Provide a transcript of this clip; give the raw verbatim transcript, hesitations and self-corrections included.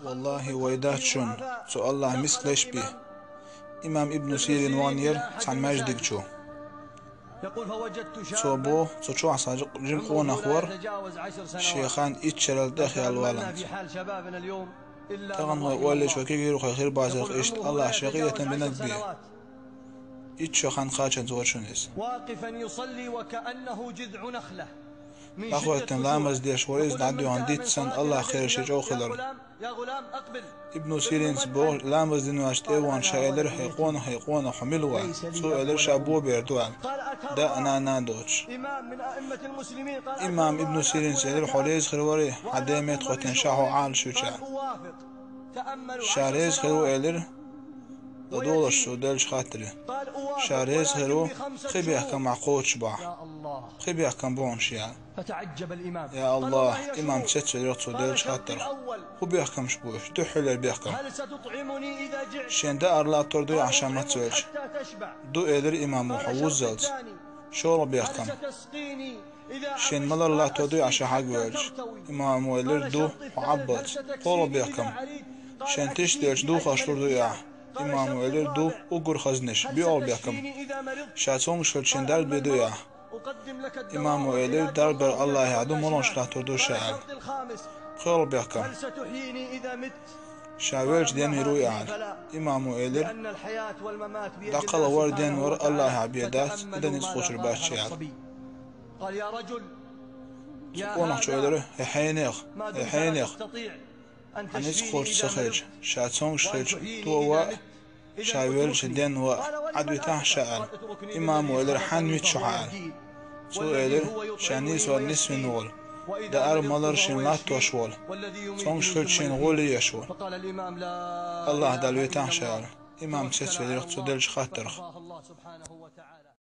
Валлахьи, вай дац шуна, цу Аллахьа мискалаш бе. Имам Ибн Сирин ваханера цхьан маьждиг чу. Цо бо, цу чохь цхьа жима къонах вара, шен хан итт шарал тӀехъяьлла валанца. Тахана вай оллийча, вай кегийра вай хир бацарх иштта, Аллахьа шен къинхетам бинарг бе. Итт шо хан кхачанца вара шуна иза. واقفا يصلي وكأنه جذع نخلة. ДӀахӀоьттина ламаз деш вара иза, дӀадоьгӀна диц санна, Аллахьа кхераш шен чӀогӀа хиларна. Ибну Сиринца боху, ламаз дина ваьлча тӀе а вахана, ша элира: «ХӀей къонах, хӀей къонах, хьо мила ву?» Цо элира: «Ша бобер ду», аьлла, да а, нана а доцуш. Имам Ибну Сиринца элира: «Хьо реза хир варий, хьан ден меттахӀоьттина ша хьо Ӏалашвича?» Ша реза хир ву, элира, ладогӀалаш цо деллачу хаттаре. Ша реза хир ву, пхи бехкамах кхочуш бахь. Пхи бехкам бу хьуна шен. Я Аллахь, имам цецвелира цо деллачу хаттарх. ХӀун бехкамаш бу уьш? Дуьххьарлера бехкам. Шен даар латтор дуй ахь ша мацвелча? Ду, элира имамо, хьо вуззалц. ШолгӀа бехкам. Шен малар латтор дуй ахь ша хьагвелча? Имамо элира: ду, хьо Ӏаббалц. КхоалгӀа бехкам. Шен тиша делча духарш лур дуй ахь? Имамо элира: ду, уггар хазнаш. БоьалгӀа бехкам. Ша цомгуш хилча шен дарба бе дуй ахь? Имамо элира: дарба дар Аллахьехь ду, муьлханаш латтор ду ша, аьлла. ПхоьалгӀа бехкам. Ша велча денвийр вуй ахь, аьлла. Имамо элира: дӀакхалхавар, денвар Аллахьехь бен дац, и дан ницкъ кхочур бац шен, аьлла. Цу къонахчо элира: хӀей хьенех, хӀей хьенех, хьан ницкъ кхочуш ца хилча, ша цомгуш хилча, то а ваа, ша велча денваа, Ӏадвитахь ша, аьлла. Имамо элира: хьанна вита шу хьан, аьлла. Цо элира: ша нийсор нисвина волу, даар-малар шен латтош волу, цомгуш хилча шена гӀоли еш волу. Аллахь Далла витахь ша, аьлла. Имам цецвелира цо деллачу хаттарх.